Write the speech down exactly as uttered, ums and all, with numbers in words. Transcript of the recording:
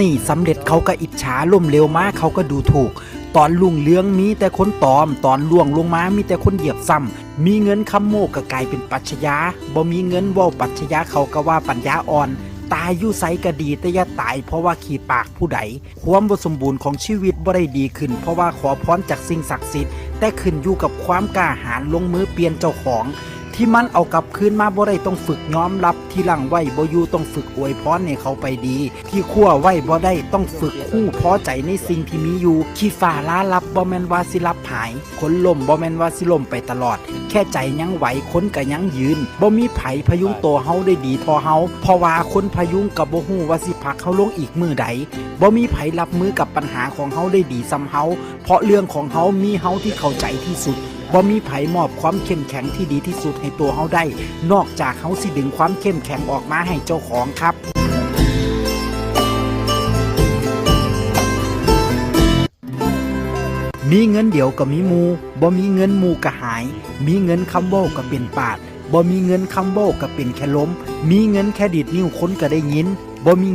นี่สำเร็จเขาก็อิจฉา ล้มเหลวมาเขาก็ดูถูก ตอนรุ่งเรืองมีแต่คนตอม ตอนร่วงลงมามีแต่คนเหยียบซ้ำ มีเงินคำโม้ก็กลายเป็นปรัชญา บ่มีเงินเว้าปรัชญาเขาก็ว่าปัญญาอ่อน ตายอยู่ไสก็ดีแต่อย่าตายเพราะว่าขี้ปากผู้ใด ความบ่สมบูรณ์ของชีวิตบ่ได้ดีขึ้น เพราะว่าขอพรจากสิ่งศักดิ์สิทธิ์ แต่ขึ้นอยู่กับความกล้าหาญลงมือเปลี่ยนเจ้าของ ที่มันเอากลับคืนมาบ่ได้ต้องฝึกยอมรับ ที่ลังไว้บ่อยู่ต้องฝึกอวยพรให้เขาไปดี ที่คั่วไว้บ่ได้ต้องฝึกฮู้พอใจในสิ่งที่มีอยู่ ขี้ฟ้าลาลับบ่แม่นว่าสิลับหาย คนล้มบ่แม่นว่าสิล้มไปตลอด แค่ใจยังไหวคนก็ยังยืน บ่มีไผพยุงตัวเฮาได้ดีเท่าเฮา เพราะว่าคนพยุงก็บ่ฮู้ว่าสิผลักเฮาลงอีกมื้อใด บ่มีไผรับมือกับปัญหาของเฮาได้ดีส่ำเฮา เพราะเรื่องของเฮามีเฮาที่เข้าใจที่สุด บ่มีไผมอบความเข้มแข็งที่ดีที่สุดให้ตัวเฮาได้ นอกจากเฮาสิดึงความเข้มแข็งออกมาให้เจ้าของครับ มีเงินเดียวก็มีหมู่ บ่มีเงินหมู่ก็หาย มีเงินคำเว้าก็เป็นปาด บ่มีเงินคำเว้าก็เป็นแค่ลม มีเงินแค่ดีดนิ้วคนก็ได้ยิน บ่มี